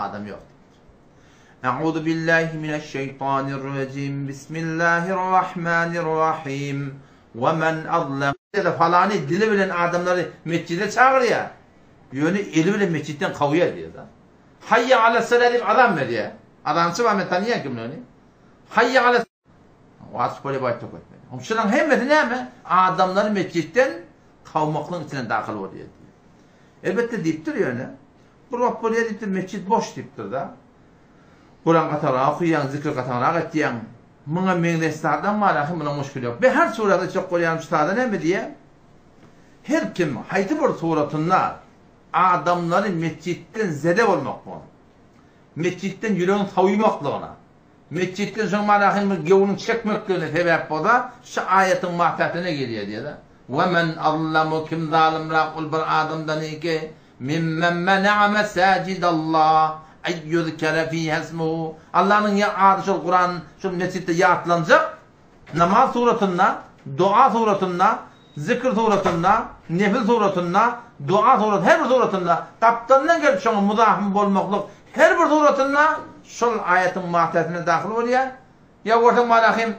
Adam ýok diýipdir. A'uzu billahi mineşşeýtanirrejim. Bismillahirrahmanirrahim. We men azlam. Ýa-da falany dili bilen adamlary metjide çagyrýar, ýöne eli bilen metjitden kowýar diýýär-de. Haýýa alas-sala diýip azan berýär. Azançy bar, men tanýan kimligini. Haýýa alas Wajyp bolýar bu aýtda köpmeli. Şularyň hemmesi näme? Adamlary metjitden kowmaklygyň içine dahyl bolýar diýýär. Elbetde diýipdir ýöne. Bir wagt bolýar diýipdir, metjit boş diýipdir-de. Kuran gatarak okaýaň, zikir gatarak etýäň. Muňa meňzeş zadam bar ahy, munuň muşkili ýok. Be her surat etjek bolýanym şu sada näme diýýär? Her kim haýsy bir suratynda adamlary metjitden zede bolmaklygyna, metjitden ýüregini sowumaklygyna, Metjitden soň malahym bir göwnüň çekmekligine sebäp bolsa, şu aýatyň matätine girýär diýýär-de. We men azlamu kim zalymrak ol bir adamdan ki, mimmen mena'a mesajidallah ay yuzkara fiha ismuhu. Allanyň ýa ady şol Kuran şol mesjitde ýatlanjak, namaz suratynda, dua suratynda, Zikr suratynda, nefil suratynda, dua suratynda, her bir suratynda, gapdalyndan gelip şoňa muzahym bolmaklyk her bir suratynda şol aýatyň matäsine dahyl bolýar. Ýa görseň malahym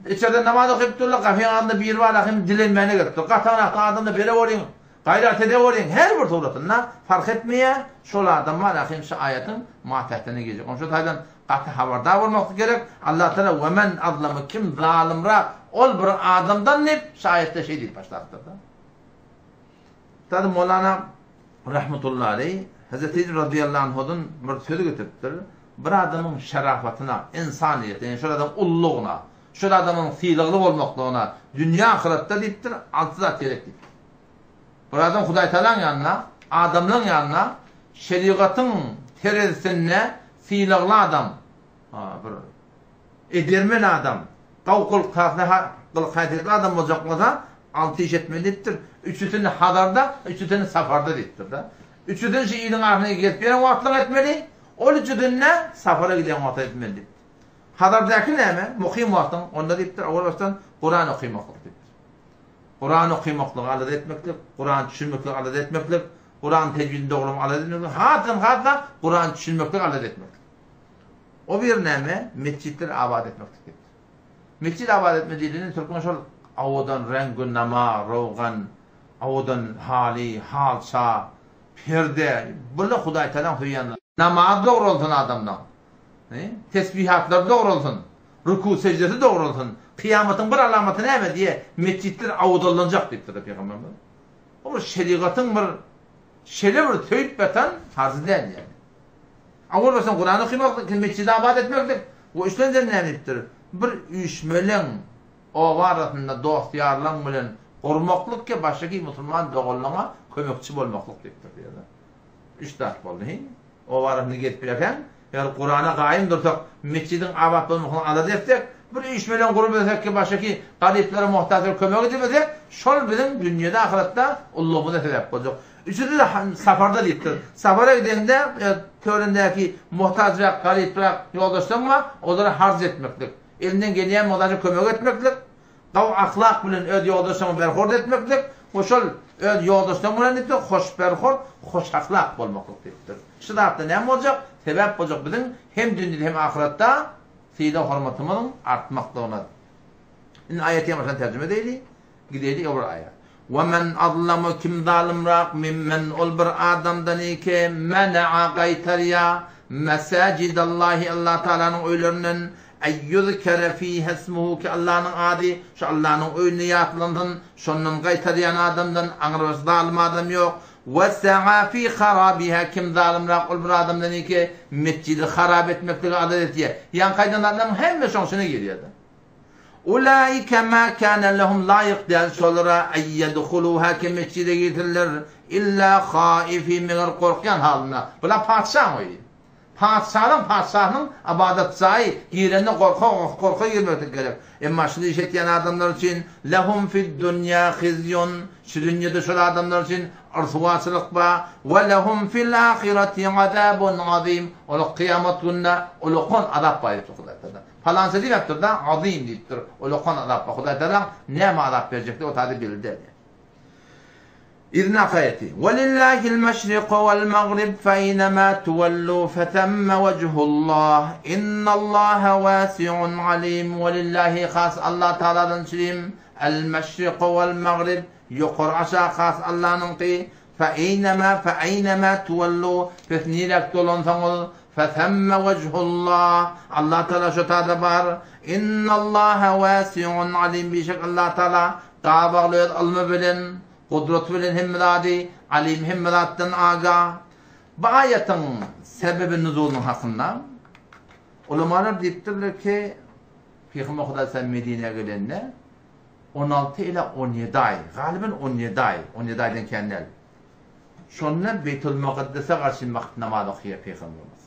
içerde namaz okyp durlar, gapyň agzynda biri bar ahym dilenmäne gelip dur. Gataňrakda adamda bere bolyň, gaýrat ede bolyň, her bir suratynda fark etmeýär, şol adam malahym şu aýatyň matäsine girjek. Onuň şu taýdan Gaty habardar bolmaklyk gerek. Allah Tagala we men azlamu kim zalymrak ol bir adamdan diýip şu aýatda şeý diýip başlapdyr-da. Tazy Molana rahmetullahi aleý Hazreti Ebu radiyallahu anhudan bir söz getiripdir. Bir adamyň şerafatyna, insaniýetine, ýagny şol adamyň ullugyna, şol adamyň sylagly bolmaklygyna dünýä ahyretde diýipdir, alty zat gerek diýipdir. Bir adam Hudaý Tagalaň ýanynda, adamlaň ýanynda şerigatyň terezisinde sylagly adam, bir edermen adam, gowy gylyk-häsiýetli adam boljak bolsa, alty iş etmeli diýipdir. Üçüsini hazarda, üçüsini saparda diýipdir-de. Üçüsini şu iliň arasyna gelip ýören wagtlyň etmeli, ol üçüsini-de sapara giden wagty etmeli diýipdir. Hazardaky näme? Mukym wagtyň, onda diýipdir, owal başdan Kuran okymaklyk diýipdir. Kuran okamaklygy alada etmeklik, Kurany düşünmekligi alada etmeklik, Kuranyň tejwidini dogrulamany alada etmeklik, hasam has-da Kurany düşünmekligi alada etmeklik. O bir näme? Metjitleri abat etmeklik diýipdir. Metjit abat etme diýlende türkmen şol owadan reňgi nama, rowgan, owadan haly, halça, perde, bular Hudaýtagalaň söýýän zady. Namaz dogralsyn adamlaň. Tesbihatlary dogralsyn. Ruku seždesi dogrulsyn. Kyýamatyň bir alamaty näme diýe, metjitler awdallanjak diýipdir pygamberimiz. Bu bir şerigatyň bir şeýle bir söýüp ýatan parzy däl ýaly. Awal başdan Kurany okamak, ikinji metjidi abat etmeklik we üçlenjiden näme diýipdir? Bir üýşmeleň oba arasynda dost-ýarlaň bilen gurmaklyk ke başdaky musulman doganlaňa kömekçi bolmaklyk diýipdir diýýär. Üç zat boldy hi. Oba arasynda gezip bilerkäň, eger Kurana gaýym dursak, metjidiň abat bolmasyny alada etsek, bir üýşmeleň gurup etsek ki, başyki garyplara, muhtaçlara kömek edibilsek, şol biziň dünýede-ahyratda ullugymyza sebäp boljak. Üçüsi-de saparda diýipdir. Sapara gideňde, töwerendäki muhtajrak, garyprak ýoldaşlaryň bar, olara harç etmeklik, elinden gelýän mugdaşa kömek etmeklik, Gowy ahlak bilen öz ýoldaşyňy berhort etmeklik we şol öz ýoldaşlaryň bilen diýipdir, hoşberhort, hoşahlak bolmaklyk diýipdir. Şu zatda näme boljak? Sebäp boljak biziň hem dünýede hem ahyratda sylag-hormatymyzyň artmaklygyna. Indi aýaty ýaňadan terjime edeýli. Gideýli o bir aýat. We men azlamu kim zalymrak mimmen ol bir adamdan ki mena'a gaýtarýa mesajidallahi Allah Taalanyň öýlerinden Eý ýuzkere fiha ismuhu ki Allanyň ady şu Allanyň öýünde ýatlansyn, şondan gaýtarýan adamdan aňrybaş zalym adam ýok. We sa'a fi harabiha kim zalymrak ol bir adamdan ki metjidi harap etmekligi adat etýär. Ýaňky aýdan zatlaryň hemme şoň içine girýär-de. Ulaike ma kana lehum laýyk däl şolara eý ýedhuluha ki metjide girsinler illa haifin meger gorkýan halynda. Bular patyşaň öýi. Patyşalaň patyşasynyň ybadat jaýy girende gorka gorka girmeklik gerek. Emma şuny iş etýän adamlar üçin lehum fid-dunýa hizyun şu dünýede şol adamlar üçin ryswaçylyk bar we lehum fil-ahireti azabun azim olar kyýamat gününde ulakan azap bar diýipdir Hudaý Tagala. Palança diýmepdir-de azim diýipdir ulakan azap bar. Hudaý Tagalaň näme azap berjekdigi o taýda belli däl. Yzyndaky aýaty, Welillahil meşriku wel magrib feýnemâ tuwellû fethemme wejhullah innallaha wâsi'un alîm Welillahi has Allah Tagaladan çürim el meşriku wel magrib ýokary aşak has Allanyňky feýnemâ feýnemâ tuwellû siz niräk dolansaňyz fethemme wejhullah Allah Tagala şo tada bar innallaha wâsi'un alîm bişek Allah Tagala Gabagly öz ylmy bilen, gudraty bilen hemme zady, Alim hemme zatdan aga. Bu aýatyň sebebi nuzulynyň hakynda ulamalar diýipdirler ki, Pygamber Hudaý sen Medinä gelende 16 ila 17 aý, galyban 17 aý, 17 aýdan kän däl. Şonda Beýtul Mukaddese garşy namaz okaýar Pygamberimiz.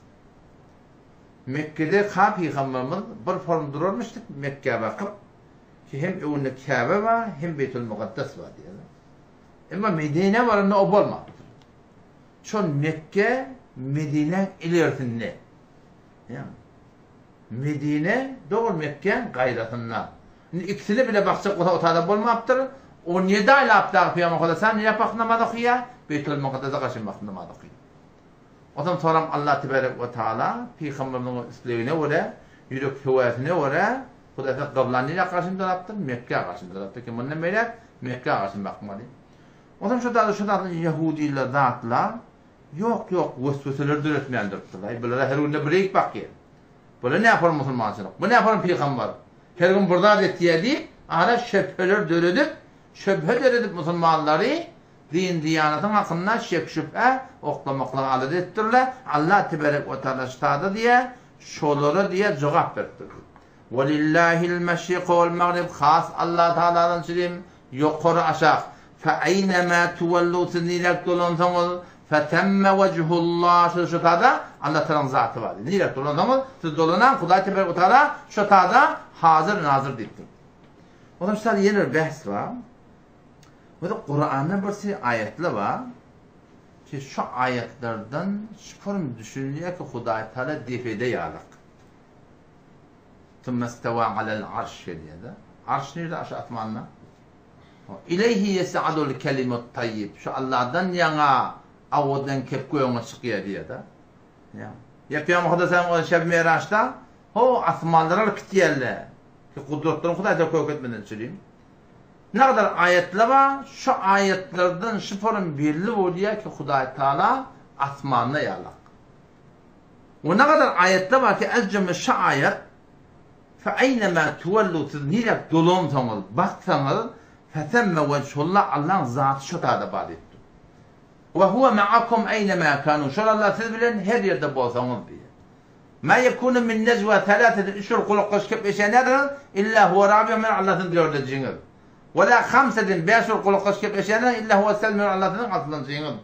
Mekgede ka Pygamberimiz bir form durarmyş diýip Mekgä bakyp, Ki hem öňünde Käbe bar, hem Beýtul Mukaddes bar diýýärler. Emma Medinä baranda o bolmapdyr. Şol Mekge Medinäň ilerisinde. Ýa. Medine dogry Mekgäň gaýrasynda. Indi ikisini bile bakjak bolsa o tada bolmapdyr. 17 aýlap dagy Pygamber Hudaý nirä bakyp namaz okaýar? Beýtul Mukaddese garşy bakyp namaz okaýar. Onsoň soram Allah tebarek we taala pygamberimiziň islegine görä, ýürek höwesine görä Hudaý sen gyblany nirä garşy darapdyr? Mekgä garşy darapdyr ki, mundan beýläk Mekgä garşy bakmaly. Onsoň şu zady şu zady ýehudiler zatlar ýok ýok wesweseler döretmän durupdyrlar. Aý bulara her günde bir eýik bakýar. Bular näpar musulmançylyk? Bu näpar pygamber? Her gün bir zat etýär diýip, ara şübheler döredip, şübhe döredip musulmanlary Din-diýanatyň hakynda şek-şübhä oklamaklygy alada etdirler. Allah teberek we taala ştada diýýär, şolara diýýär jogap beripdir. Welillahil meşriku wal magrib has Allah taaladan çyrim ýokary aşak. Fe eýnemâ tuwellu siz niräk dolansaňyz fetemme wejhullah şu şu tada Allah taalaň zaty bar. Niräk dolansaňyz siz dolanaň Hudaý teberek we taala şu tada hazir nazir diýipdir. Ondan şu ýene bir bähs bar. Bu da Kuranda bir sürü aýatlar bar ki şu aýatlardan şupurum düşünilýär ki Hudaý Taala depede ýalyk. Tümmestewa alel arş gelýär-de. Arş nirde? Arş asmanda. Ileýhi ýes'adul kelimut taýýib. Şu Allahdan ýaňa awadan kep gögüňe çykýar diýýär-de. Ýa. Ýa Pygamber Hudaý sen o şeb Miraçda ho asmanlara alyp gitýärler. Ki gudratlaryny Hudaý Taala kök etmeden çürim. Ne kadar aýatlar bar, şu aýatlardan şu forum belli bolýar ki Hudaý Taala asmanda ýalak. We ne kadar aýatlar bar ki az jümle şu aýat Fe eýnemâ tuwellu siz nirek dolansaňyz, baksaňyz fethemme wejhullah Allaň zaty şo tada bar diýipdir. We huwe ma'akum eýnemâ kanu şol Allah siz bilen her ýerde bolsaňyz diýýär. Mâ yekûnu min nejwâ selâsetin üç bir gulaklaşyp gepleşýän nädedir? Illâ huwe râbi'uhum men Allah siziň dördünjiňiz. We lâ hamsetin bäş bir gulaklaşyp gepleşýändir? Illâ huwe sâlisühüm men Allah siziň altynjyňyz.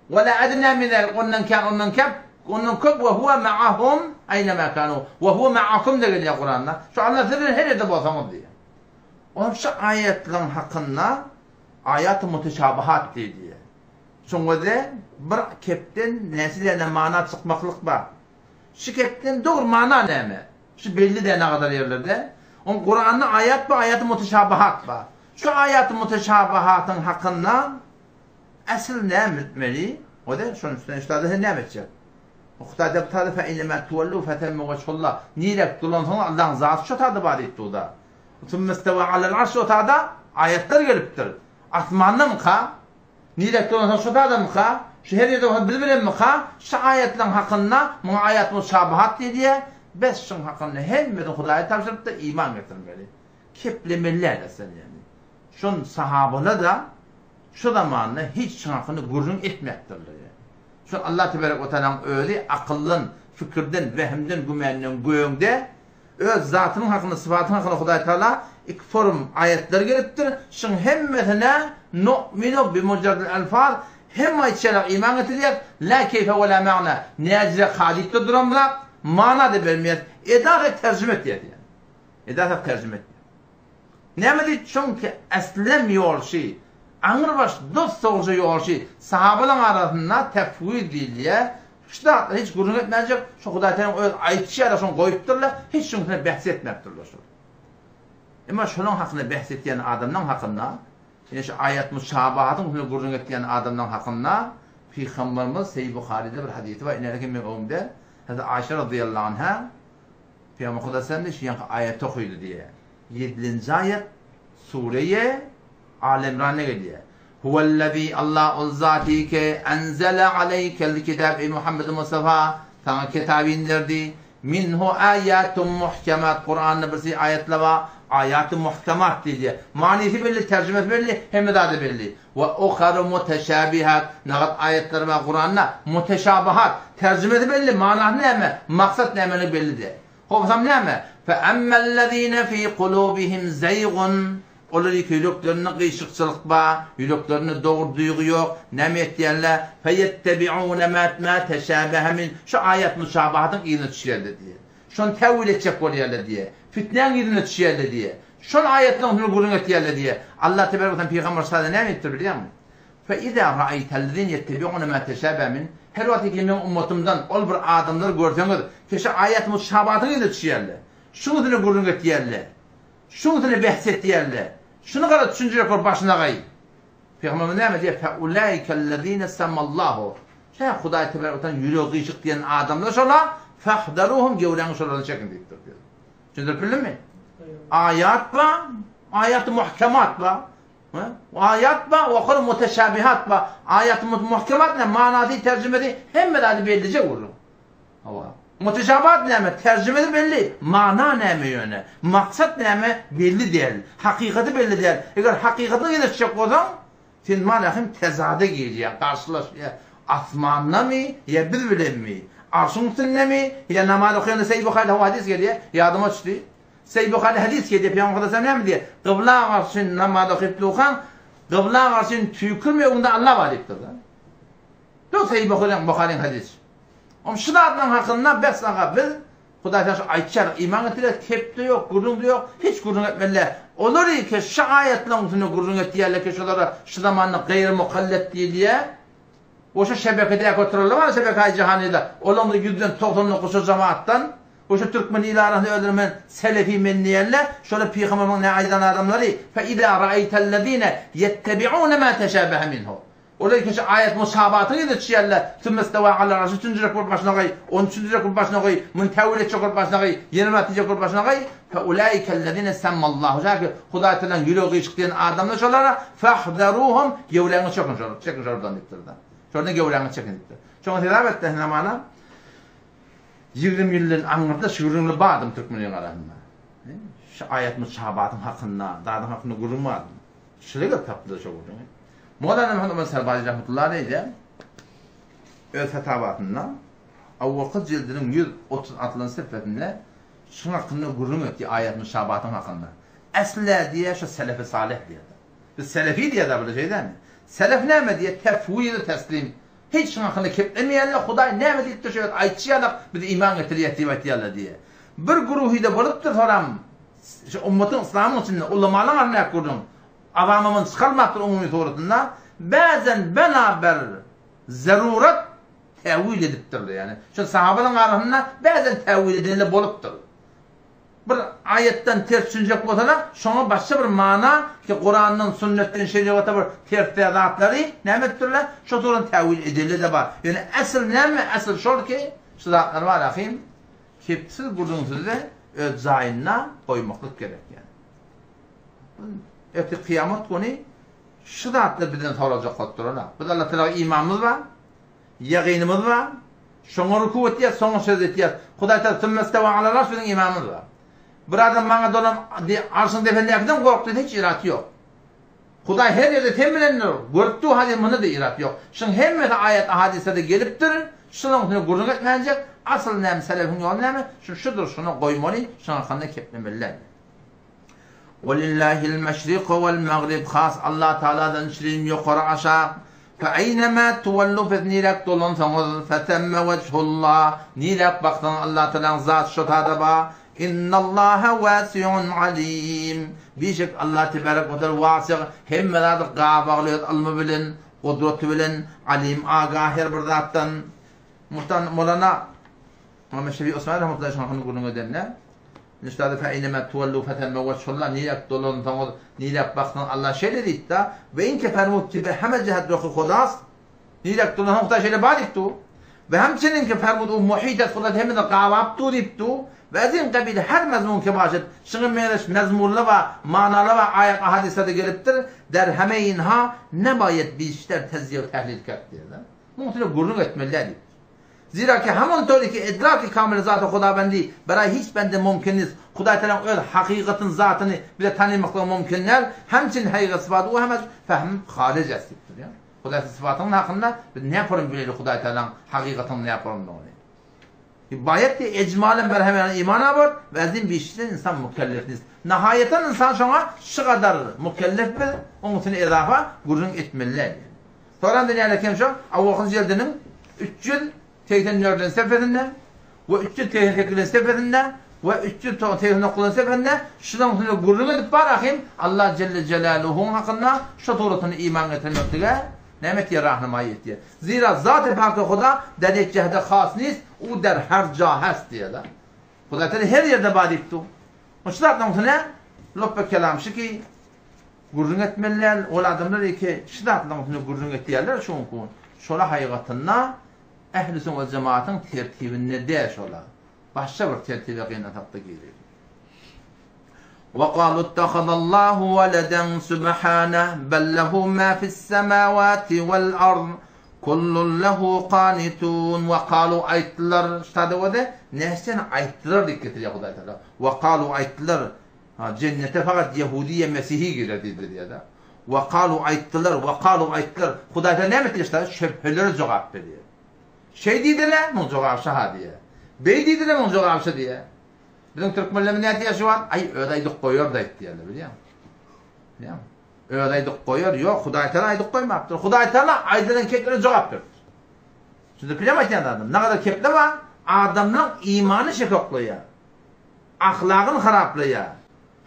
We lâ ednâ min zâlik ondan kän ondan kep ondan köp we huwe ma'ahum eýnemâ kânû we huwe ma'akum-da gelýär Kuranda. Şu Allah siz bilen her ýerde bolsaňyz diýýär. Onuň şu aýatlaryň hakynda aýat-y muteşabihat diýilýär. Şoňa-da bir kepden näçe däne mana çykmaklyk bar. Şu kepden dogry mana näme? Şu belli däne gadar ýerlerde. Oň Kuranda aýat bar, aýaty muteşabihat bar. Şu aýaty muteşabihatyň hakynda Asyl näme etmeli? O-da şonuň üstüne üstad sen näme etjek? Hudaý da taala fe inema tuwallu fetemme wejhullah. Nirek dolansaň Allahyň zaty şo tada bar diýip durda. Sümme istewa alel arş o tada aýatlar gelipdir. Asmandamyka? Nirek dolansaň şo tadamyka? Şu her ýerde bolsa biz bilenmika? Şu aýatlaryň hakynda muňa aýat muşabahat diýilýär. Bes şuň hakynda hemmesini Hudaýa tabşyrypdyr, iman getirmeli. Keplemeli däl sen ýani. Şon sahabalar-da şu zamanda hiç şuň hakynda gürrüň etmäpdirler. Şol Allah tebarek we taalaň özi akyldan, fikirden, wehimden, gümenden göňde öz zatynyň hakynda, sypatynyň hakynda Hudaý Taala ik forum aýatlar gelipdir. Şuň hemmesine nu'minu bi mujarradil alfaz hemme aýtşarak iman getirýäs. La keýfe we la ma'na. Näjire hadypda duramzak, mana-da bermeýäs. Edara terjime etýäs ýani. Edara terjime etýäs. Näme diýip çünki eslem ýolşy, aňrybaş dos-dogruja ýolşy sahabalaň arasynda tefwiz diýilýär. Şu zatlar hiç gürrüň etmänjek, şu Hudaý Tagalaň öz aýtşy ýaly şony goýupdyrlar, hiç şuň üstüne bähs etmäpdirler şol. Emma şolaň hakynda bähs etýän adamlaň hakynda. Ine şu aýat muşabahatyň üstünde gürrüň etýän adamlaryň hakynda Pygamberimiz Seýid Buharyda bir hadysy bar, inäki meň öňümde Hazreti Aýşe razyýallahu anha Pygamber Huda sallam şu ýaňky aýaty okydy diýýär. Ýedinji aýat Sureýe Al Imranda gelýär. Huwellezî Allah ol zaty ki enzele aleýkel kitab eý Muhammed Mustafa saňa kitaby inderdi. Minhu aýatun muhkemat Kuranda birsi aýatlar bar. Aýaty muhkemat diýilýär. Manysy belli, terjimesi belli, hemme zady belli. We uharu muteşabihat nagat aýatlar bar Kuranda muteşabihat. Terjimesi belli, manasy näme, maksat nämeligi belli däl. Howsam näme? Fe emmellezine fi kulubihim zeýgun Olar iki ýüreklerinde gyşykçylyk bar, ýüreklerinde dogry duýgy ýok, näme etýärler? Feýettebi'une ma ma teşabehe min Şu aýat muşabahatyň yzyna düşýärler diýýär. Şony täwil etjek bolýarlar diýýär. Fitnäň yzyna düşýärler diýýär. Şol aýatlaryň üstünde gürrüň etýärler diýýär. Allah tebarek we taala pygamber sada näme diýipdir bilýäňmi? Fe izâ ra'eýtellezîne yettebi'ûne mâ teşâbehe min Her wagt ki meň ummatymdan ol bir adamlary görseňiz, ki şu aýat muşabahatyň yzyna düşýärler. Şuň üstünde gürrüň etýärler. Şuň üstünde behs etýärler. Şuny gara düşünjek bolup başyna gaý. Pygamberimiz näme diýýär? Fe ulaikellezîne semmallahu. Şä Hudaý tebarek we taala ýüregi gyşyk diýen adamlar şola, fahdaruhum gewräňi şolardan çekiň diýipdir. Düşündirip bildimmi? Aýat bar, aýaty muhkemat bar. Aýat bar, okur muteşabihat bar. Aýaty muhkemat näme? Manasy, terjimesi hemme zady bellije gürrüň. Hawa. Muteşabihat näme? Terjimesi belli. Mana näme ýöne? Maksat näme? Belli däl. Hakykaty belli däl. Eger hakykatyna ýetişjek bolsaň, sen malahym tezada girýäň, garşylaşýa. Asmandamy ýa biz bilenmi? Arşyň üstündemi ýa namaz okaýanda Seýid Buharyda hadys gelýär, ýadyma düşdi. Seýid Buhary hadys gelýär, Pygamber Hudaý näme diýýär? Gybla garşy namaz okyp durkaň, gybla garşy tüýkürme öňüňde Allah bar diýipdir-de. Bu Seýid Buharyň Buharyň hadysy. Oň şu zatlaryň hakynda bes aga biz Hudaý sen şu aýtýar, iman getirýär, kep-de ýok, gürrüň-de ýok, hiç gürrüň etmeli. Olar ki şu aýatlaryň üstünde gürrüň etýärler ki şolara şu zamanda gaýry mukallet diýilýär. O şu şebekedäki oturanlar bar, şebekaýy jahanyda, olaryň-da ýüzden 99 şu jamaatdan, o şu türkmen il arasynda özleri men selefi men diýenler, şolar pygamberimiziň ne aýdan adamlary, fe izâ ra'eýtellezîne ýettebi'ûne mâ teşâbehe minhu. Olar ilkinji aýat musabatyň yzyna düşýärler, Sümmestewâ alal arş üçünji rek bolup başyna goý, on üçünji rek bolup başyna goý, muny täwil etjek bolup başyna goý, ýene bir zat diýjek bolup başyna goý, Feulâikellezîne semmallahu şa ki Hudaý Tagalaň ýüregi gyşyk diýen adamlar şolara, fahzeruhum gewräňi çökün şolar, çekin şolardan diýipdir-de. Şolardan gewräňi çekin diýipdir. Şoňa sebäp etdi hamana 20 ýyldan aňyrda şu gürrüňler bardym türkmenleriň arasynda. Şu aýat musabatyň hakynda, zadyň hakynda gürrüň bardym. Şular gelip tapdylar şo gürrüňi. Mowlana Muhammed Omar Sarbazi rahmetullahi aleýh öz fetawasynda awwalky jildiniň 136-njy sefesinde şuň hakynda gürrüň etdi aýat müşabahatyň hakynda. Äsli diýýär şu selefi salyh diýýär. Biz selefi diýýäs a şeý dälmi? Selef näme diýýär? Tefwiz teslim. Hiç şuň hakynda keplemeýärler, Hudaý näme diýipdir şo ýerde aýtşy ýalak biz iman getirýäs diýip aýtýarlar diýýär. Bir güruhy-da bolupdyr soram şu ummatyň yslamyň içinde ulamalaryň arasyndaky gürrüň. Awamymyň çykarmakdyr umumy suratynda, bäzen bena bir zerurat täwil edipdirler. Ýagny, şol sahabalaryň arasynda bäzen täwil edenler bolupdyr. Bir aýatdan ters düşünjek bolsalar, şoňa başga bir mana, ki Kurandan, sünnetden, şerigatda bir ters zatlary näme edipdirler? Şo suratda täwil edenler-de bar. Ýöne asyl näme? Asyl şol ki, şu zatlar bar ahym, kepsiz gürrüňsiz-de öz jaýynda goýmaklyk gerek ýagny. Ertir kyýamat güni şu zatlar bizden soraljak bolup duran. Biz Allah Tagala imanymyz bar, ýagynymyz bar. Şoňa ruku etýäs, soňa sözde etýäs. Hudaý Tagala sümmestewa alal arş biziň imanymyz bar. Bir adam maňa dolan arşyň dependäkiden gork diýse hiç iraty ýok. Hudaý her ýerde sen bilendir. Görüp dur hadi munda-da irat ýok. Şuň hemmesi aýat ahadyslerde gelipdir. Şunuň üstüne gürrüň etmänjek. Asyl näme selefiň ýoly näme? Şu şudur, şuny goýmaly, şuň hakynda keplemeliler. Welillahil meşriku wel magrib has Allah Taaladan çirim ýokary aşak. Fe eýnemâ tuwellu siz niräk dolansaňyz fetemme wejhullah niräk baksaňyz Allah Taalaň zat şo tada ba. Innallaha wasiun alim. Bişek Allah tebarek we teala wasig hemme zady gabagly öz ylmy bilen, gudraty bilen, alim agah her bir zatdan. Muhtan Molana Muhammed Şefi Osman rahmetullahi şoň hakynda gürrüň edende. Niştady fe eýnemâ tuwellû fethemme weçhullah niräk dolansaňyz, niräk baksaňyz Allah şeýle diýipdi. Ve inke fermud ki be heme jihet ruhy Hudast. Niräk dolansaň Hudaý şeýle bar diýipdi. Ve hemçinin ki fermud u muhit et Huda hemmesini gabap dur diýipdi. Ve ezin kabil her mezmun ki başid. Şuňa meňzeş mezmunly we manaly we aýat ahadyslerde gelipdir. Der heme inha nebaýet bişter tezziye ve tehlil kert diýýär. Muň üstüne gürrüň etmeli däl diýipdir. Zira ki hamon toýly ki idraki kamil zaty Hudawendi beraý hiç bende mumkin nist. Hudaý Tagalaň öz hakykatyny zatyny bize tanymaklygy mumkin däl. Hemçin haýgat sypaty u hem az fehm haryj est diýipdir. Ýa Hudaý sypatynyň hakynda biz näporum bileli Hudaý Tagalaň hakykatynyň näporumdygyny. Baýat ki ejmalen ber hem iman award we azin bişden insan mukellef nist. Nahaýatan insan şoňa şu gadar mukellef biz oň üstüne ezafa gürrüň etmeli däl. Soran dünýäde kem şo, Awwalky jildiniň 384-nji sefesinde we 388-nji sefesinde we 389-njy sefesinde şunuň üstünde gürrüň edip bar ahim Allah jelle jelaluhuň hakynda şu suratyny iman getirmeklige näme etýär rahnamaýy etýär. Zira zat-y pak-y Huda der ýek jehde has nist, u der her ja hest diýýär. Huda Teala her ýerde bar diýip dur. Şu zatlaryň üstüne lopba kelam şu ki Gürrüň etmeli däl, ol adamlar eke şu zatlaryň üstünde gürrüň etýärler şoňky şola haýgatynda ähli sünnet we jemaatyň tertibinde däl şola. Başga bir tertibe gynansakda girer. Wa galu ittahazallahu waladan subhanah bel lehu ma fis semawati wal ard kullun lehu qanitun wa galu aýtdylar ştada näçe aýtdylar diýip getirýär Hudaý Taala. Wa galu aýtdylar Ha, jennete fakat ýehudi ýa mesihi girer diýdiler ýa-da. Wa kalu aýtdylar, wa kalu aýtdylar. Hudaý Taala näme etdi? Şübhelere jogap berýär. Şeý diýdiler, muň jogaby şaha diýýär. Beý diýdiler, muň jogaby şa diýýär. Biziň türkmenlerimiz näme diýýär şu wagt? Aý, özi aýdyp goýar da diýýärler, bilýäňmi? Bilýäňmi? Özi aýdyp goýar, ýok, Hudaý Taala aýdyp goýmapdyr. Hudaý Taala aýdylan keplere jogap beripdir. Şunda bilýäňmi aýtýan zadym? Nagadar keple bar, adamlaryň imany şekoklaýar. Ahlagyny haraplaýar.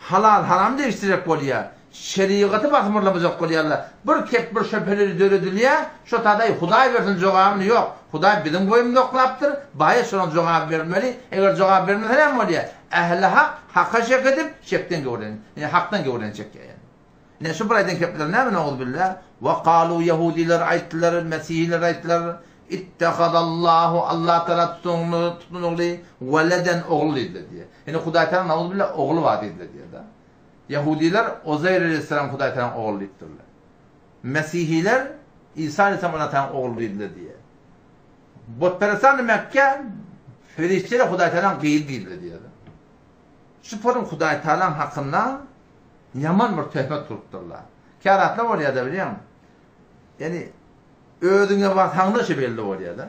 Halal-haram degişdirjek bolýar. Şerigaty basymyrlamajak bolýarlar. Bir kep bir şöbheleri döredilýär. Şo taýda Hudaý bersin jogabyny ýok. Hudaý biziň boýumyzy oklapdyr. Baýa şonuň jogaby bermeli. Eger jogap bermese näme bolýar? Ähli hak haka şek edip, şekden göwreni, ýa hakdan göwreni çekýär ýani. Ine şu bir aýdan kepler näme nowuzbillah? Wa kalu ýehudiler aýtdylar, mesihiler aýtdylar, Ittehazallahu Allah Taala tutunly tutunugly weleden ogul diýdiler diýýär. Ýani Hudaý Taala nowuzbillah ogly bar diýdiler diýýär-de. Ýehudiler Uzeýr aleyhisselam Hudaý Taalaň ogly diýipdirler. Mesihiler Isa aleyhisselam Allah Taalaň ogly diýdiler diýýär. Butperestan Mekge ferişteler Hudaý Taalaň gyzy diýdiler diýýär. Şu forum Hudaý Taalaň hakynda ýaman bir töhmet gurupdyrlar. Käratlar bolýar-da bilýäňmi? Ýani özüňe basaňda şu belli bolýar-da.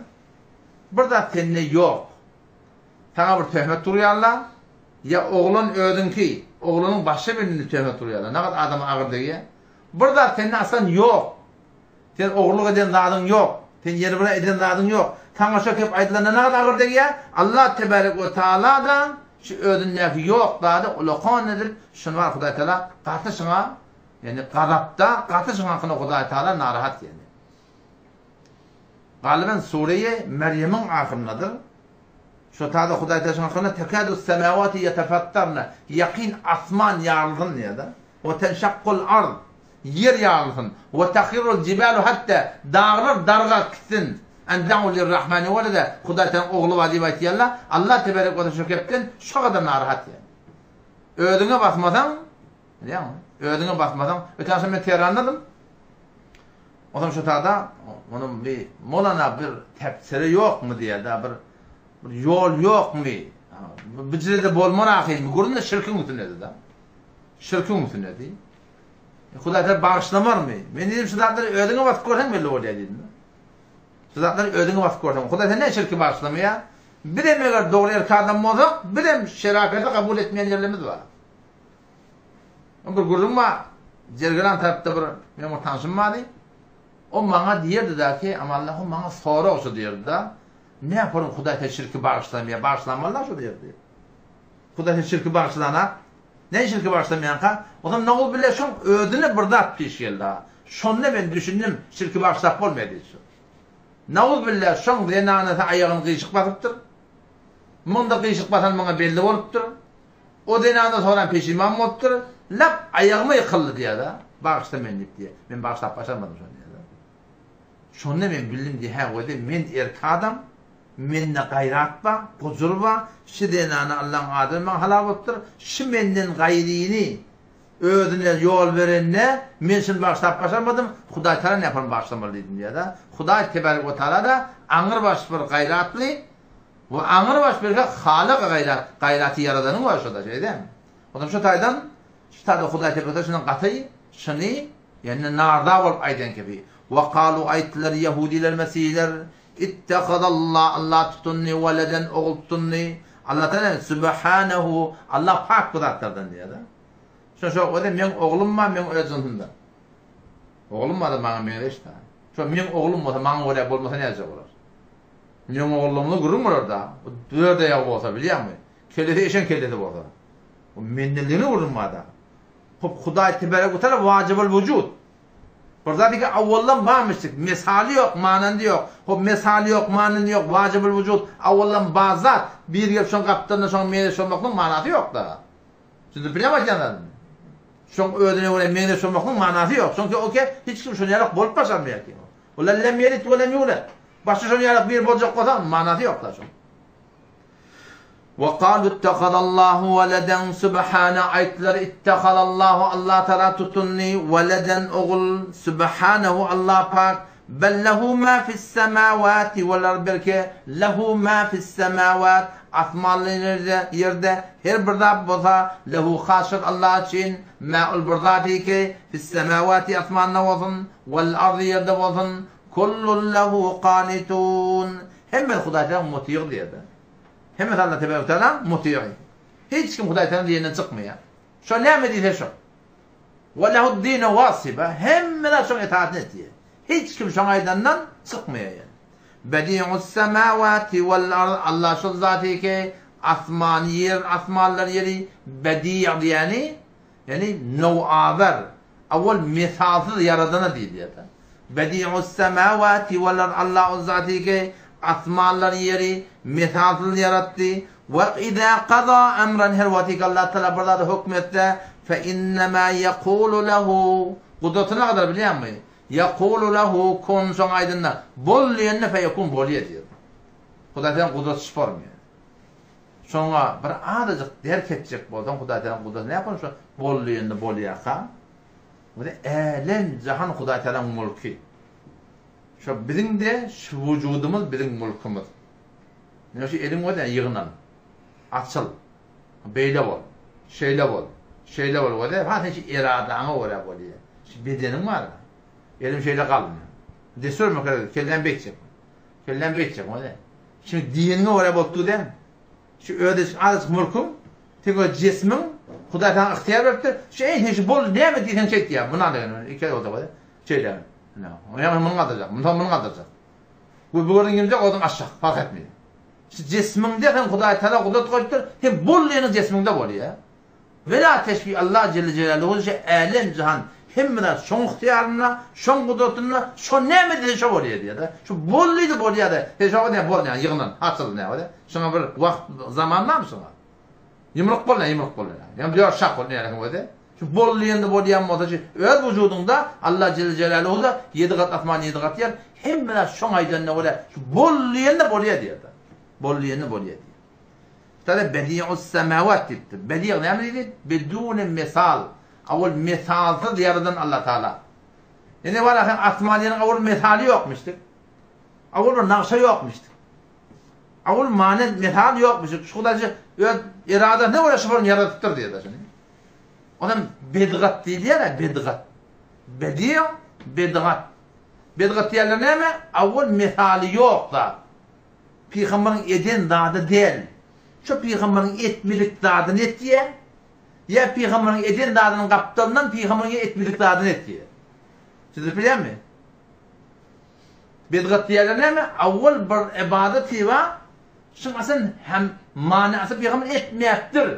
Bir zat sende ýok. Saňa bir töhmet urýarlar. Ýa oglan özüňki, oglanyň başga birine töhmet urýarlar. Nagat adama agyr degýär. Bir zat sende aslan ýok. Sen ogurlyk eden zadyň ýok. Sen ýeri bir eden zadyň ýok. Saňa şo kep aýdylanda nagat agyr degýär. Allah tebarek we taala-da şu özündäki ýok zady ulakan edip, şuny bar Hudaý Taala gaty şuňa, ýani gazapda, gaty şuň hakyna Hudaý Taala narahat ýani. Galyban sureýi Merýemiň ahyryndadyr. Şo tada Hudaý Taala şuň hakyna tekadu semawati ýetefattarna, ýakyn asman ýarylsyn diýýär-de. We tenşakkul ard, ýer ýarylsyn. We tahirrul jibalu hatta, daglar dargap gitsin. En da'u lirrahmani weleda, Hudaý Taala ogly bar diýip aýtýarlar. Allah tebarek we taala şo gepden şo gadar narahat ýani. Özüňe basmasaň, bilýäňmi? Özüňe basmasaň, öten agşam men Tehrandadym. Onsoň şo tada onuň bir molana bir tepsiri ýokmy diýýär-de, bir bir ýol ýokmy? Bijirede bolmar ahyryn. Gürrüň şirkiň üstünde-de. Şirkiň üstünde diý. Hudaý seni bagyşlamarmy? Men diýdim şu zatlary özüňe basyp görseň belli bolýar diýdim. Şu zatlary özüňe basyp görseň. Hudaý seni näme şirki bagyşlamaýar? Bizem eger dogry erkek adam bolsak, bizem şeraketi kabul etmeýän ýerlerimiz bar. Bir gürrüň bar. Jergelan tarapda bir meniň bir tanşym bardy. O maňa diýerdi-de ki, Amanallah, maňa sorag şu diýerdi-de. Näme yaparym Hudaý seni şirki bagyşlamaýar, bagyşlamaly şu diýerdi. Hudaý seni şirki bagyşlana, näme şirki bagyşlamaýanka? Ondan nauzubilla şoň özüne bir zat piş geldi. Şonda men düşündim, şirki bagyşlap bolmaýar diýdi şu. Nauzubilla şoň zenanasy aýagyny gyşyk basypdyr. Muňda gyşyk basan maňa belli bolupdyr. O zenandan soňram peşiman bolupdyr. Lap aýagyma ýykyldy diýýär-de. Bagyşla meni diýip diýýär. Men bagyşlap başarmadym şony diýýär-de. Şonda men bildim diýýär, hä weli men erk adam, mende gaýrat bar, gujur bar, şi zenany Allaň ady bilen maňa halal bolupdyr, şi menden gaýryny özüne ýol berende men şuny bagyşlap başarmadym, Hudaý Tagala näpany bagyşlamaly diýdim diýýär-de. Hudaý tebarek we taala-da aňrybaş bir gaýratly we aňrybaş bir Halyk gaýrat, gaýraty ýaradanyň bar şo-da, şeýle dälmi? Onsoň şu taýdan, şu taýda Hudaý tebarek we taala şundan gaty şuny Ýa-ni narza bolup aýdan kibi. Wakalu aýtdylar ýehudiler mesihiler, Ittehazallah Allah tutundy weleden ogul tutundy. Allah Tagala Sübhanehu Allah pak bu zatlardan diýýär-de. Şo şo özi meň oglum bar, meň öz jynsymdan. Oglum bar-da maňa meňzeş-dä. Şo meň oglum bolsa maňa görä bolmasa näjek bolar? Meň ogullygymda gürrüň bolar-da. Dört aýagy bolsa bilýäňmi? Kellesi eşegiň kellesi bolsa. O mendeligine gürrüň bar-da. Hop Hudaý tebarek we taala wajibul wujud. Bir zat eken awaldan barmyşdyk. Mesaly ýok, manandy ýok. Hop mesaly ýok, manandy ýok, wajibul wujud. Awaldan bar zat. Biri gelip şoň gapdalynda şoňa meňzeş bolmaklygyň manasy ýok-da. Düşündirip bilýärmi aýdýan zadymy? Şoň özüne görä meňzeş bolmaklygyň manasy ýok. Çünki o ke hiç kim şony ýalak bolup başarmaýar ki. Olar lem ýelit we lem ýulet. Başga şony ýalak biri boljak bolsa manasy ýok-da şoň. Wekalu ittehazallahu weleden Sübhane aýtdylar ittehazallahu Allah Tagala tutundy weleden ogul Sübhanehu Allah pak bel lehu ma fissemawati wel ard belki lehu ma fissemawat asmanlarda ýerde her bir zat bolsa lehu has şol Allah üçin ma ol bir zat ki fissemawati asmanda bolsun wel ardy ýerde bolsun kullun lehu kanitun Hemmesi Hudaý Tagalaň mutygy diýerdi. Hemmesi Allah Tebarek Tagalaň mutygy. Hiç kim Hudaý Tagalaň diýeninden çykmaýar. Şo näme diýse şo. Ve lehu'd-dinu wasiba. Hemme zat şoň itaatini etýär. Hiç kim şoň aýdandan çykmaýar ýani. Bedi'us semawati wal ard Allah şol zaty ki asmany ýer asmanlar ýeri bedi' diýeni Ýagny nowawer, owal mesalsyz ýaradana diýilýär. Bedi'us-semawati wal-ard Allah ol zaty ki, asmanlary ýeri mesalsyz ýaratdy. We iza kaza emran her wagty ki Allah Tagala bir zada hökm etse, fe innema ýekulu lehu gudraty nägadar bilýäňmi? Ýekulu lehu kun şoňa aýdanda bol diýende feýekun bolýar diýýär. Hudaý Tagalaň gudraty şu formy. Şoňa bir azajyk derk etjek bolsaň Hudaý Tagalaň gudraty näme şo bol diýende bolýarka? Bu älem jahan Hudaý Tagalaň mulky. Şo biziň-de şu wujudymyz biziň mulkymyz. Ine şu eliň bolýar ýygnan. Açyl. Beýle bol. Şeýle bol. Şeýle bol bolýar. Ha sen şu eradaňa görä bolýar. Şu bedeniň bar. Elim şeýle galyn. Desur mekere kelläm beýtjek. Kelläm beýtjek bolýar. Şu diýeniňe görä bolup dur dämi? Şu öz azajyk mülküň, seň öz jismiň, Hudaý saňa ygtyýar beripdir. Şu eý sen şu bol näme diýseň şeýt diýýär. Muny al ýöne iki bolsa bolýar. Şeýle. Ine, ýa muny galdyrjak, muny muny galdyrjak. Bu bu gördüň ýemjek, oduň aşak, parh etmeýär. Şu jismiňde sen Hudaý Taala gudrat goýupdyr, sen bol diýeniň jismiňde bolýar. Wela teşbih Allah Celle Celaluhu şu älem jahan hemme zat şoň ygtyýarynda, şoň gudratynda, şo näme diýse şo bolýar diýýär-de. Şu bol diýdi bolýar-da. Sen şoňa diýýän bol näme ýygnan, açyl näme diýýär. Şoňa bir wagt zaman barmy şoňa? Ýumruk bol näme ýumruk bol näme. Ýa dört şah bol näme bolýar. Şu bol diýende bolýan bolsa şu öz wujudyňda Allah Celle Celaluhu-da ýedi gat asman ýedi gat ýer hemme zat şoň aýdanyna görä şu bol diýende bolýar diýýär-de. Bol diýende bolýar diýýär. Kitapda Bedi'us semawat diýipdir. Bedi' näme diýdi? Biduni mesal. Awal mesalsyz ýaradan Allah Taala. Ine bar ahyň asman ýeriň awal mesaly ýokmuşdyk. Awal bir nagşa ýokmuşdyk. Awal many mesal ýokmuşdyk. Şu Hudaý öz eradasyna görä şu form ýaradypdyr diýýär şuny. Onam bedgat diýilýär, bedgat. Bedi' bedgat. Bedgat diýýärler näme? Awal mesaly ýok zat. Pygamberiň eden zady däl. Şo pygamberiň etmedik zadyny etýär. Ýa pygamberiň eden zadynyň gapdalyndan pygamberiň etmedik zadyny etýär. Siz bilýärmi? Bidgat diýýärler näme? Awwal bir ybadat bar. Şuň asyn hem manysy pygamber etmäpdir.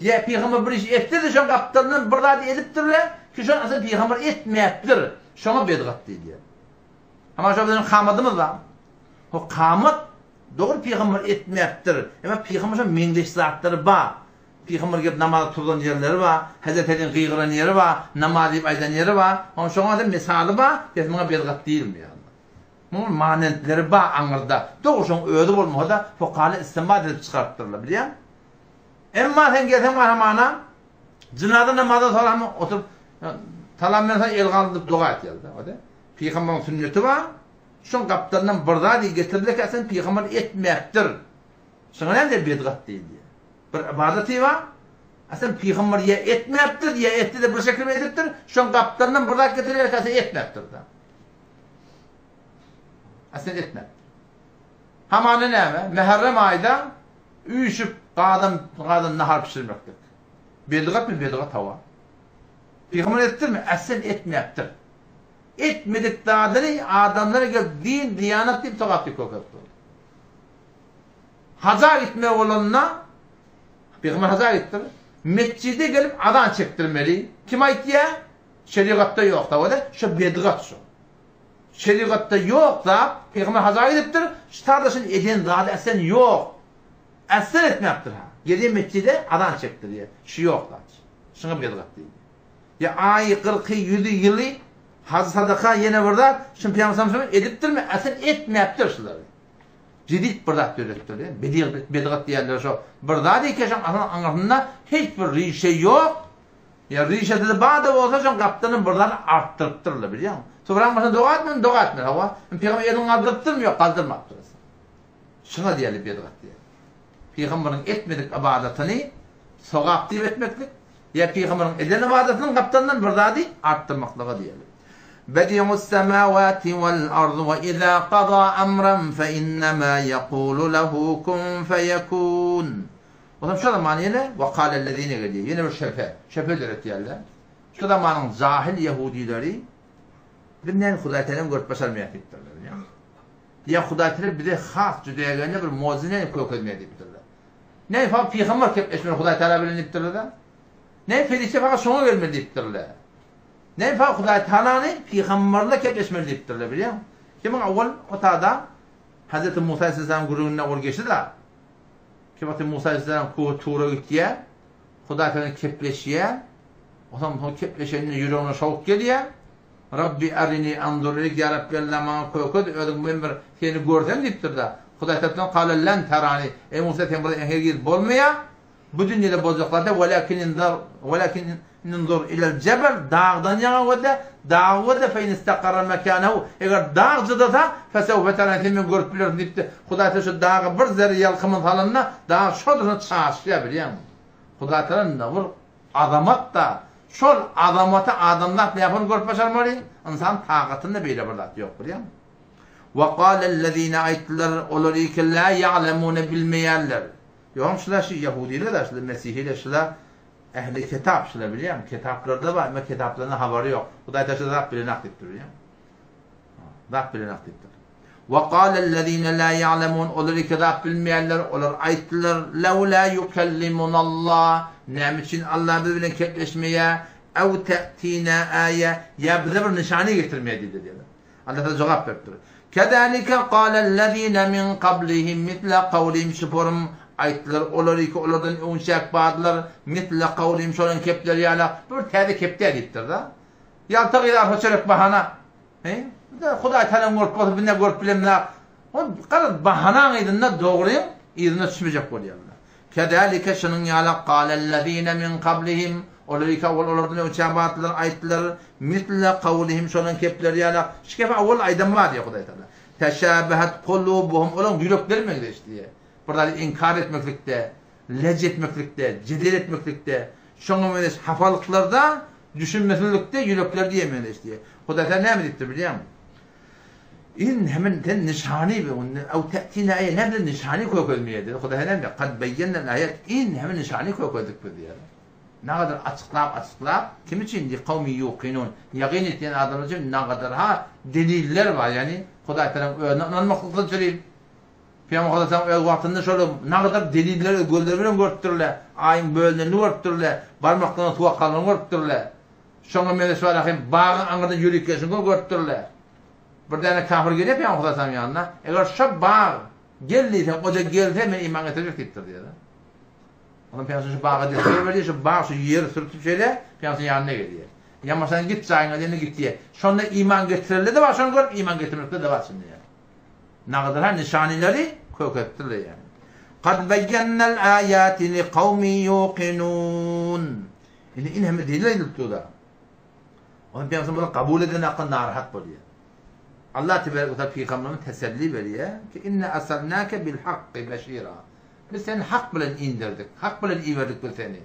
Ýa pygamber bir iş etse-de şoň gapdalyndan bir zat edipdir-le, ki şoň asyn pygamber etmäpdir. Şoňa bidgat diýilýär. Amma şo biziň kamadymyz bar. O kamat dogry pygamber etmäpdir. Emma pygamber şo meňzeş zatlary bar. Pygamber gelip namaza turzan ýerleri bar, Hezreti Aliň gygyran ýeri bar, namaz diýip aýdan ýeri bar. Onuň şoňa da misaly bar, bes muňa bedgat diýilmeýär. Munuň manentleri bar aňyrda. Dogry şoň özi bolmasa-da fukahalar istinbat edip çykarypdyrlar, bilýäňmi? Emma sen gelseň gahrymana jynaza namazdan soň hem oturyp salam berseň el galdyryp doga etýärler. O-da pygamberiň sünneti bar. Şoň gapdalyndan bir zat getirilirkä sen pygamber etmäpdir. Şoňa näme diýip bedgat diýilýär? Bir ybadaty bar. A sen pygamber ýa etmäpdir, ýa etdi-de bir şekilde edipdir. Şoň gapdalyndan bir zat getirilirkä sen etmäpdir-de. A sen etmäpdir. Hamana näme? Mäherrem aýda üýşüp gazan gazan nahar pişirmeklik. Bedgatmy? Bedgat hawa. Pygamber etdirmi? Äslen etmäpdir. Etmedik zadyny adamlara gelip din, diýanat diýip sogap diýip görkezip durdy. Haja gitmek bolanda Pygamber haja gitdir. Metjide gelip azan çekdirmeli. Kim aýtýar? Şerigatda ýok da, şu bedgat şu. Şerigatda ýok zat, Pygamber haja gidipdir, şu tardaşyň eden zady äslen ýok. Äslen etmäpdir ha. Gelýär metjide azan çekdirýär. Şu ýok zat. Şuňa bedgat diýilýär. Ýa aýy, kyrky, ýüzi, ýyly, hajy sadaka ýene bir zat, şuny Pygamber sallallahu aleyhi ve sellem edipdirmi? Äslen etmäpdir şulary. Jedit bir zat döretipdir. Bedigat, bedgat diýerler şo. Bir zat eken şoň asyl aňyrsynda hiç bir rişe ýok. Ýa rişesi bar-da bolsa şoň gapdalyndan bir zat artdyrypdyrlar bilýäňmi? Sobraň başyna doga etmeli, doga etmeli hawa. Pygamber elini galdyrypdyrmy? Ýok, galdyrmapdyr. Şuňa diýerler bedgat diýerler. Pygamberiň etmedik ybadatyny sogap diýip etmeklik ýa pygamberiň eden ybadatynyň gapdalyndan bir zady artdyrmaklyga diýerler. Bedi'us semawati wal ard we iza gaza amran fe innema yekulu lehu kun feyekun. Onam şu zaman ýene we kalellezine gelýär. Ýene bir şübhe, şübhe döretýärler. Şu zamanyň jahil ýehudileri biz näme Hudaý Tealany görüp başarmaýar diýipdirler. Ýa Hudaý Teala bize has jüdägende bir mojize näme kökezmeýär diýipdirler. Näme fakat pygamber kepleşmeli Hudaý Teala bilen diýipdirler-de. Näme perişde fakat şoňa gelmeli diýipdirler. Näme fakat Hudaý Tealany pygamberle kepleşmeli diýipdirler bilýäňmi? Kimiň owal otada Hazreti Musa aleyhisselam gürrüňinde ol geçdi-de. Ki wagty Musa aleyhisselam Kuhy Tura gitýär. Hudaý Teala kepleşýär. Onsoň soň kepleşende ýüregine şowuk gelýär. Rabbi arini anzur ileýk, Ýa Rabbi Alla maňa kökez, özüň men bir seni görsem diýipdir-de. Hudaý tarapyndan kale len tarani, Eý Musa sen bir hergiz bolmaýar, bu dünýede boljak zat däl, welakin inzar welakin inzur ilel jebel, dagdan ýaňa gözle, dagy gözle fe in istakarra mekanehu, eger dag jydasa, fesewfe tarani sen meni görüp bilersiň diýipdir. Hudaý tarapyndan şu daga bir zerre ýalkymyny salanda, dag şol durşuna çaşýar bilýäňmi? Hudaý tarapyndan bir Azamat-da, şol azamaty adamzat nähili görüp başarmaly? Ynsan takatynda beýle bir zat ýok, bilýäňmi? Wekalellezine aýtdylar, olar ki la ýa'lemune bilmeýärler. Ýogam şular şu ýahudiler-de, şular mesihiler, şular ehli kitap şular bilýäňmi? Kitaplarda bar, emma kitaplardan habary ýok. Hudaý taşa zat bilenak diýipdir, bilýäňmi? Zat bilenak diýipdir. Wekalellezine la ýa'lemun, olar iki zat bilmeýärler, olar aýtdylar, Lewla ýukellimunallah, näme üçin Allah biz bilen kepleşmeýär, ew te'tina aýe, ýa bize bir nyşany getirmeýär diýdiler diýýärler. Allah Taala jogap beripdir. Kezalike kalellezine min kablihim misle kawlihim şuporum aýtdylar, olar iki olardan öňçäk bardylar, misle kawlihim şolaryň kepleri ýaly, bu bir täze kep däl diýipdir-de. Ýalta gyzarsa çörek bahana. He? Hudaý talan görüp bolsa biz ne görüp bilemizok. Ol garaz bahanaň yzynda dogryň yzyna düşmejek bolýarlar. Kezalike şunuň ýaly galellezine min kablihim olar iki awal olardan öňçä bardylar aýtdylar misle kawlihim şolaryň kepleri ýaly şu kepi awal aýdan bar diýýär Hudaý taala. Teşabehet kulubuhum olaryň ýürekleri meňzeş diýýär. Bir zady inkar etmeklikde, lej etmeklikde, jedel etmeklikde, şoňa meňzeş hafalyklarda Düşünmesizlikde ýürekler diýe meňzeş diýe. Hudaý sen näme diýipdir bilýäňmi? In hemen sen nyşany be onda ew te'tina aýa näme nyşany kökezmeýär diýdi. Hudaý näme diýdi? Kad beýýennel aýat in hemen nyşany kökezdik biz diýýär. Nagadar açyklap açyklap kim üçin diýip kawmi ýukinun ýagyn etýän adamlar üçin nagadar ha deliller bar ýagny Hudaý tarapyn özüne ynanmaklykdan çüri Pygamber Hudaýtaň öz wagtynda şol nagadar delilleri gözleri bilen görüpdirler, aýyň bölünenini görüpdirler, barmaklarynyň suw akanlygyny görüpdirler. Şoňa meňzeş wara hem bagyň aňyrdan ýörüp gelşini görüpdirler. Bir däne kafir gelýär Pygamber Hudaýtaň ýanyna, eger şo bag gel diýseň, o-da gelse men iman getirjek diýipdir diýýär. Ondan Pygamber şu baga destur berýär, şu bag şu ýeri sürtüp şeýle Pygamber ýanyna gelýär. Ýamaşan git jaýyňa diýende gitýär. Şonda iman getireli-de bar, şony görüp iman getirmekde-de bar şindi ýaly. Nagadyr ha nyşanyleri köketdiler ýaly. Kad beýennel aýati li kawmi ýuqinun. Indi in hemme delil aýdylyp dur-da. Ondan Pygamber bunu kabul eden hakynda narahat bolýar. Allah tebarek we taala pygamberimize teselli berýär ki inna arsalnake bil hakki beşira. Biz seni hak bilen inderdik. Hak bilen iberdik biz seni.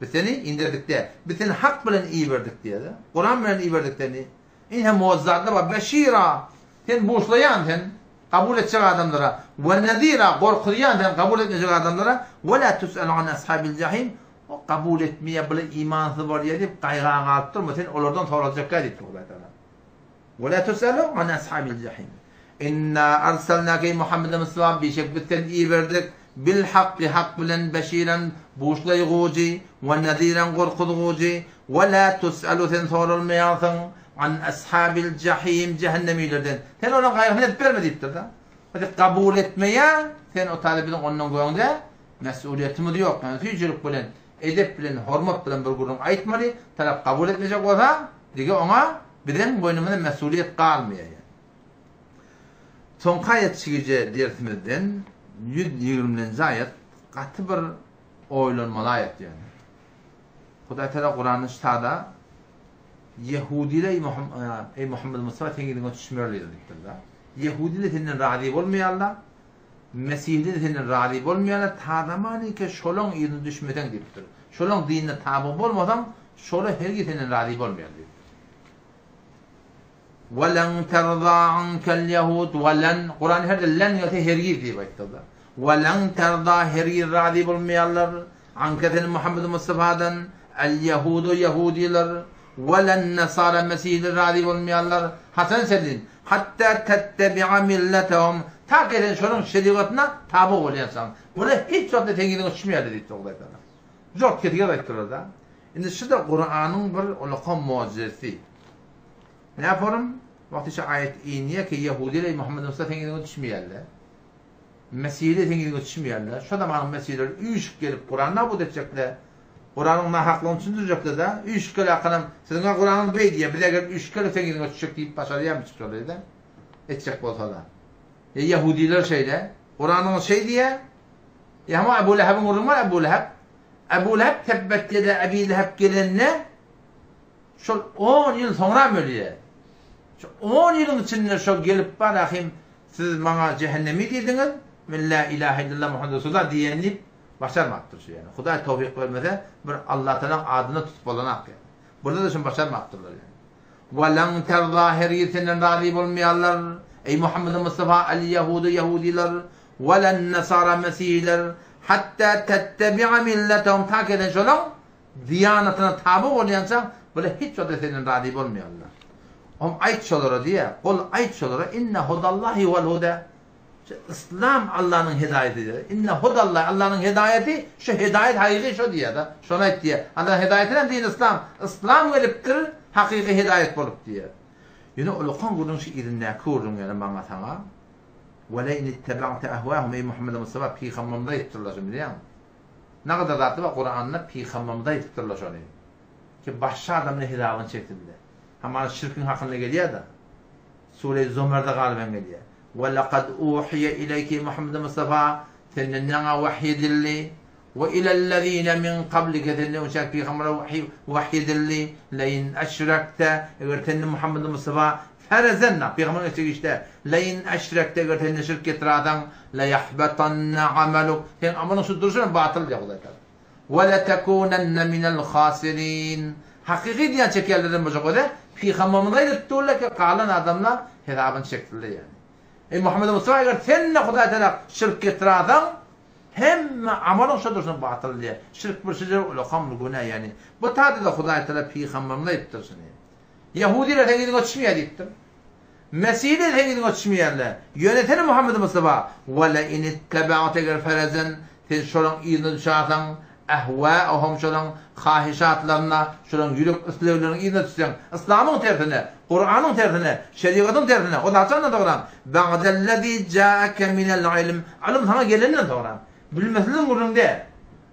Biz seni inderdik dä. Biz seni hak bilen iberdik diýýär-de. Kuran bilen iberdik seni. Ine muazzatlar bar. Beşira. Sen buşlaýan sen kabul etjek adamlara. We nezira gorkuzýan sen kabul etmejek adamlara. We la tus'alu an ashabil jahim. O kabul etmeýär, bular imansyz bolýar diýip gaýga galyp durma. Sen olardan soraljak däl diýipdir Hudaý Tagala. We la tus'alu an ashabil jahim. Inna arsalnake eý Muhammed Mustafa bişek biz seni iberdik bil hakky hak bilen beşiren buşlaýgujy we neziren gorkuzgujy we la tus'alu sen soralmaýarsyň an ashabil jahim jähennemilerden sen olaryň gaýgysyny edip berme diýipdir-de. Hadi kabul etmeýä sen o taýda biziň ondan göňde mesuliýetimiz ýok. Ýani süýjülik bilen Edep bilen, hormat bilen bir gürrüň aýtmaly, tarap kabul etmejek bolsa, dige oňa biziň boýnumyzda mesulyýet galmaýar ýa. Soňky aýat çigije dersimizden 120-nji aýat gaty bir oýlanmaly aýat ýöne. Hudaý Teala Kuranda ştada Ýehudiler eý Muhammed Mustafa seň yzyňa düşmerler diýipdir-de. Ýehudiler senden razy bolmaýarlar. Mesihli senden razy bolmaýarlar, tazamanyke şolaň yzyna düşmeseň diýipdir. Şolaň dinine taby bolmasaň, şola hergiz senden razy bolmaýar diýipdir. Welen terza ankel ýahud welen Kuran her ýerde len gelse hergiz diýip aýtdylar. Welen terza hergiz razy bolmaýarlar anke sen Muhammed Mustafadan el ýahudu ýahudiler welen nasara mesihli razy bolmaýarlar. Haçan çenli? Hatda tettebi'a milletehum, ta ki sen şolaryň şerigatyna taby bolýançaň. Bular hiç wagtda seň yzyňa düşmeýärler diýipdir Hudaý Tagala. Jort kesige aýtdylar-da. Indi şu-da Kuranyň bir ulaka mojizesi. Näporym? Wagty şu aýat inýär ki, ýehudiler eý Muhammed Mustafa seň yzyňa düşmeýärler. Mesihler seň yzyňa düşmeýärler. Şo zamanyň mesihleri üýşüp gelip Kurany nabut etjekler. Kuranyň nahaklygyny düşündirjekler-de. Üýşüp gel hakanam siziň-ä Kuranyňyz beý diýýär, biz-ä gelip üýşüp gelip seň yzyňa düşjek diýip başarýarmy şolary-da? Etjek bolsa-da. Ýa ýehudiler şeýle. Kuranyňyz şeý diýýär. Ýa hama Ebu Lehebiň gürrüňi bar, Ebu Leheb. Ebu Leheb tebbet ýede Ebi Leheb gelende şol on ýyl soňram ölýär. Şu on ýylyň içinde şo gelip bar ahim Siz maňa jähennemi diýdiňiz, men lä ilahe illallah Muhammed Resulullah diýen diýip başarmapdyr şu ýani. Hudaý towfyk bermese bir Allatalaň adyny tutup bolanak ýani. Burada-da şuny başarmapdyrlar ýani. Wa lan terza hergiz senden razy bolmaýarlar, eý Muhammed Mustafa al ýahudu ýahudylar, wa lan nasara mesihiler, hatta tettebi'a milletehum ta ki sen şolaň Diýanatyna taby bolýançaň, bular hiç wagtda senden razy bolmaýarlar. Oňa aýt şolara diýýär, Gul aýt şolara, Inne hudallahi huwal huda. Şu yslam Allanyň hedaýaty diýýär. Inne hudallahi, Allanyň hedaýaty, şu hedaýat hakyky şo diýýär-de. Şony aýt diýýär. Allanyň hedaýaty näme din yslam. Yslam gelipdir, hakyky hedaýat bolup diýýär. Ýöne ulakan gürrüň şu yzyndaky gürrüň ýöne maňa saňa. Ve le in ittaba'te ahwahum eý Muhammed Mustafa pygamberimize aýdypdyrlar şuny bilýäňmi? Nagadar zatlar bar Kuranda pygamberimiz aýdypdyrlar şony. Ki başga adamlar hezabyny çeksinler. Hamana şirkiň hakynda gelýär-de. Sure Zomerde galyben gelýär. Ve lekad uhiye ileyke Muhammed Mustafa senden ýaňa wahy edildi. Ve ilellezine min kablike senden öňçäki pygamberlere wahy wahy edildi. Lein eşrekte eger senden Muhammed Mustafa Ferezenna, pygamberiň etjek işde, Lein eşrekte, eger sen ine şirk getirerseň, leyahbetanne ameluk, seň amalyň şu durşuna batyl diýýär Hudaý Tagala. Ve letekunenne minel hasirin. Hakyky zyýan çekýänlerden boljak özi, pygamberimiz aýdyp durlar ki, galan adamlar hesabyny çekdiler ýaly. Eý Muhammed Mustafa eger sen-de Hudaý Tagala şirk getirerseň, hemme amalyň şu durşuna batyl diýýär. Şirk bir şeýle ulakam bir günä ýaly. Bu taýda-da Hudaý Tagala pygamberimize aýdypdyr şuny. Ýahudylar seň yzyňa düşmeýär diýipdir. Mesihiler seň yzyňa düşmeýärler. Ýöne sen Muhammed Mustafa, Ve le in ittebe'te eger ferezen, sen şolaň yzyna düşerseň, ehwâehum şolaň hahyşatlaryna, şolaň ýürek islegleriniň yzyna düşseň, yslamyň tersine, Kuranyň tersine, şerigatyň tersine, o haçandan soňra, ba'dellezî câeke minel ilm, ylym saňa gelenden soňra, bilmesligiň gürrüň däl.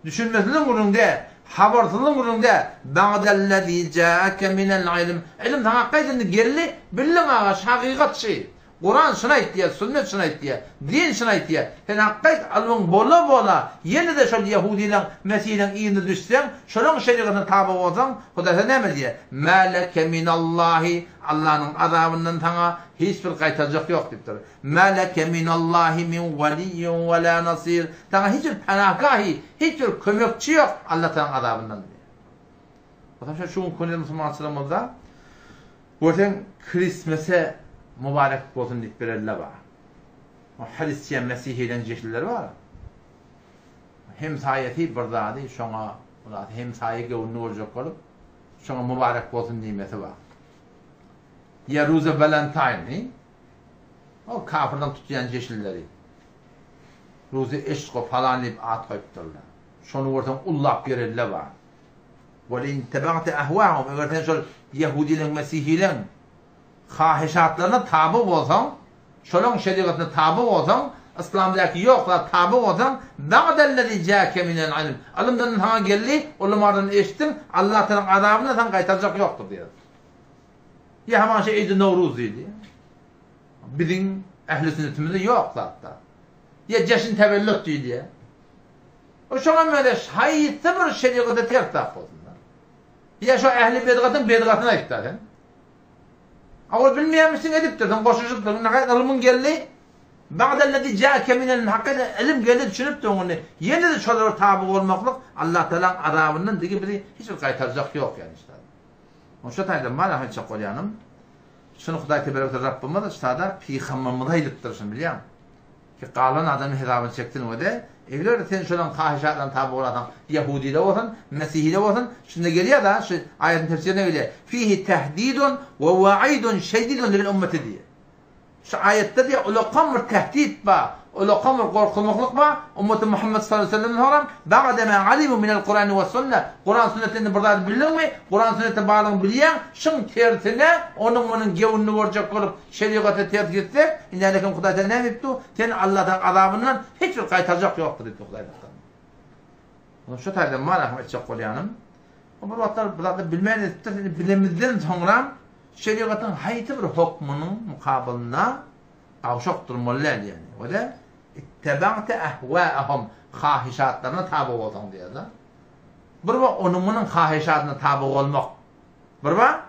Düşünmesizligiň gürrüňi däl, habarsyzlygyň gürrüňi däl. Ba'dellezî jâeke minel ilm. Ylym saňa gaýdyndy geldi, bildiň aga, şu hakykat şy. Kuran şuny aýtýar, sünnet şuny aýtýar, din şuny aýtýar. Sen hakgaýt ylmyň bola-bola, ýene-de şol ýehudylaň, mesihileň yzyna düşseň, şolaň şerigatyna taby bolsaň, Hudaý saňa näme diýýär? Mä leke minallahi, Allanyň azabyndan saňa hiç bir gaýtarjak ýok diýipdir. Mä leke minallahi min weliýin we lâ nasir, saňa hiç bir penahgahi, hiç bir kömekçi ýok Allatagalaň azabyndan diýýär. Onsoň şu günki günde musulmançylygymyzda Görseň Christmese mübarek bolsun diýip bererler bar. O hristian mesihileň jeşinleri bar. Hemsaýasy bir zady şoňa bir zady hemsaýa göwnüni görjek bolup şoňa mübarek bolsun diýmesi bar. Ýa Ruza Valentine o kafirleň tutýan jeşinleri. Ruza eşko falan diýip at goýupdyrlar. Şony görseň ullap ýörerler bar. Wele in tebagte ahwahum, eger sen şol ýehudileň, mesihileň hahyşatlaryna taby bolsaň, şolaň şerigatyna taby bolsaň, yslamdaky ýok zat taby bolsaň, ba'dellezi jâke minel ilm, ylymdan saňa geldi, ulumardan eşitdiň, Allah Tagalaň azabyndan saňa gaýtarjak ýokdur diýýär. Ýa haman şo Eýdi Nowruz diýdi. Biziň ähli sünnetimizde ýok zatda. Ýa jeşn tewellüt diýdi. O şoňa meňzeş haýsy bir şerigata ters zat bolsun-da. Ýa şo ähli bedgatyň bedgatyny aýtda sen. A ol bilmeýänmişsiň edipdir, sen goşulyşypdyr. Indi haýsy ylmyň geldi? Ba'dellezi ja'ke minel haky ylym geldi düşünipdir ony. Ýene-de şolara taby bolmaklyk Allah Tagalaň azabyndan digi bizi hiç bir gaýtarjak ýok ýani işte. Ony şo taýdan bar aýtjak bolýanym. Şuny Hudaý teberek we Rabbymyz şada pygamberimize aýdypdyr şuny bilýäňmi? Ki galan adamyň hesabyny çeksin we-de, eger sen şolaň hahyşatlaryna taby bolasaň, ýahudide bolsun, mesihide bolsun, şunda gelýär-de, şu aýatyň tefsirinde gelýär, Fihi tehdidun we waidun şedidun lil ummeti diýýär. Şu aýatda diýýär, ulakan bir tehdit bar, ulakan bir gorkuzmaklyk bar, ummeti Muhammet sallallahu aleyhi ve sellemden soňram, ba'de ma alimu minel Kurani we sünne, Kuran sünnetden indi bir zady bildiňmi, Kuran sünnetde barlygyny bilýäň, şuň tersine, onuň-munuň gewünini görjek bolup, Şerigata ters gitsek, indi aleýkum Hudaý sen näme diýipdi? Sen Allahdan azabyndan hiç bir gaýtarjak ýokdur diýipdi Hudaý tagala. Onuň şu taýdan bar ahym etjek bolýanym. O bir wagtlar bu zatlar bilmän edipdir, indi bilemizden soňram şerigatyň haýsy bir hokmunyň mukabylynda gawşak durmaly däl ýagny. O-da ittebagte ahwaahum hahyşatlaryna taby bolsaň diýýär-de. Bir wagt onuň munuň hahyşatyna taby bolmak. Bir wagt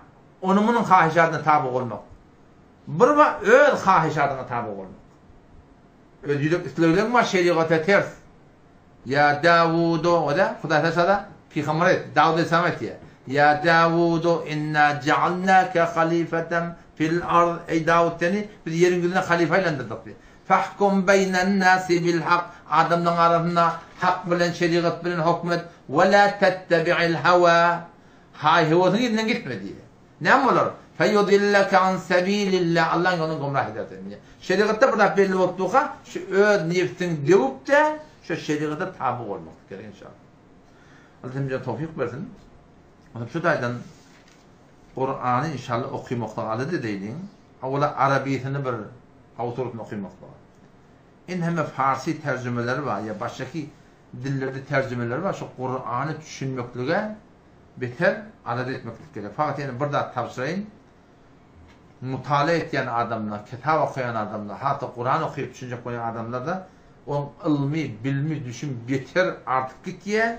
Onuň munuň hahyşadyna taby bolmak. Bir wa öz hahyşadyňa taby bolmak. Öz ýürek islegleň bar şerigata ters. Ýa Dawudu, o-da Hudaý taşlada pygamber aýtdy, Dawut aleyhissalam aýtýar. Ýa Dawudu inna ja'alnaka halifatan fil ard, eý Dawut seni biz ýeriň ýüzüne halyfa aýlandyrdyk diýýär. Fahkum beýnen nasi bil hak, adamlaryň arasynda hak bilen, şerigat bilen hokm et, we la tettebi'il hawa, Haý-höwesiň yzyndan gitme diýýär. Näme bolar? Feýudilleke an sebilillah, Allaň ýolundan gümrah eder seni diýýär. Şerigatda bir zat belli bolup durka, şu öz nebsiňi döwüp-de, şu şerigata taby bolmaklyk gerek inşallah. Allah hemmämize towfyk bersin. Onsoň şu taýdan Kurany inşallah okymaklyga alada edeýliň. Awala arabysyny bir awtorysyny okymaklyga. Indi hemme farsy terjimeleri bar ýa başgaky dillerde terjimeleri bar, şu Kurany düşünmeklige beter alada etmeklik gerek. Fakat ýene bir zat tabşyraýyn. Mutala etýän adamlar, kitap okaýan adamlar, hat-da Kuran okyp düşünjek bolýan adamlarda oň ylmy, bilmi, düşüm beter artyp gitýär.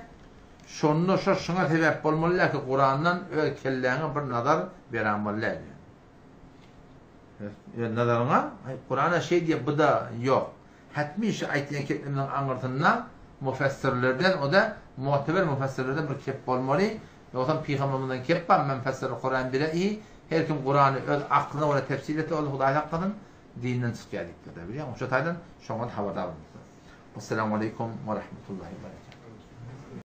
Şonda şo şuňa sebäp bolmaly däl ki, Kurandan öz kelläňe bir nazar beräňmaly däl. Öz nazaryňa, aý Kurana şeý diýýär, bu-da ýok. Hetmi şu aýtýan kepimiziň aňyrsynda mufessirlerden, o-da mu'teber mufessirlerden bir kep bolmaly. Ýogsam pygambermizden kep bar, Men fessere Kuran bire'yi, her kim Kurany öz aklyna görä tefsir etse, ol Hudaý saklasyn, dinden çykýar diýipdir-de, bilýäňmi? Şo taýdan şoňa habardar bolmaly. Wessalamu aleýkum we rahmetullahi we berekatuh.